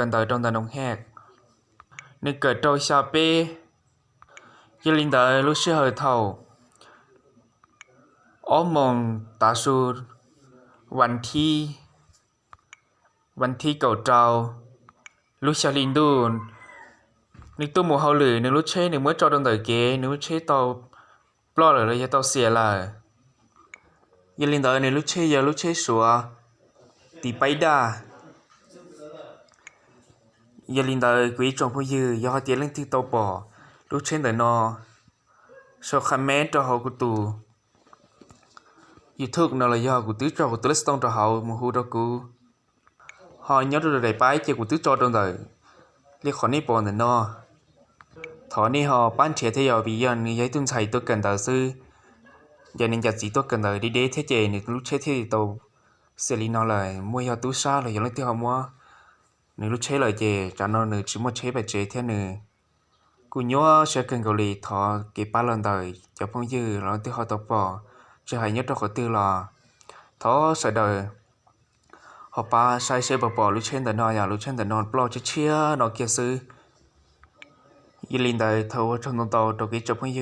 kawm ntawv rau ntawm Noom Hej. Nws kawm rau xya peb. Yog li ntawd lub sij hawm thaum ob moos tav su, vas thib, vas thib kaum rau, lub xya hli ntuj, nws tuaj mus hauj lwm, nws lub tsheb nws muab tso rau ntawm kev, nws lub tsheb tau ploj lawm los yog tau xiam lawm. Yog li ntawd nws lub tsheb yog lub tsheb Suav tiv paib daj. Yog li ntawd kuv ib tsoom phooj ywg, yog hais tias leej twg tau pom lub tsheb ntawm no, sau qha meb rau hauv kuv tus YouTube no los yog kuv twb tso kuv tus lej xov tooj rau hauv mus hu rau kuv, ho nyob rau daim paib ces kuv twb tso rau ntawm li qhov nej pom ntawm no. Thov nej ho pab nrhiav thiab, yog vim yog nws yog ib tug ntxhais tuaj kawm ntawv xwb, ces nws cov txiv tuaj kawm ntawv deb deb thiab ces nws lub tsheb thiaj li tau xiam li no lawm. Muaj yog tub sab los yog leej twg ho muab nws lub tsheb lawm ces tsam no nws tsis muaj tsheb pem tsev thiab nws kuj nyuaj siab kawg nkaus li. Thov kev pab los ntawm cov phooj ywg los leej twg ho tau pom, tsis hais nyob rau qhov twg los thov sawv daws ho pab saib seb puas pom lub tsheb ntawm no, yog lub tsheb ntawm no ploj tshiab tshiab no kiag xwb. Yog li ntawd thov ua tsaug ntau ntau rau kuv ib tsoom phooj ywg.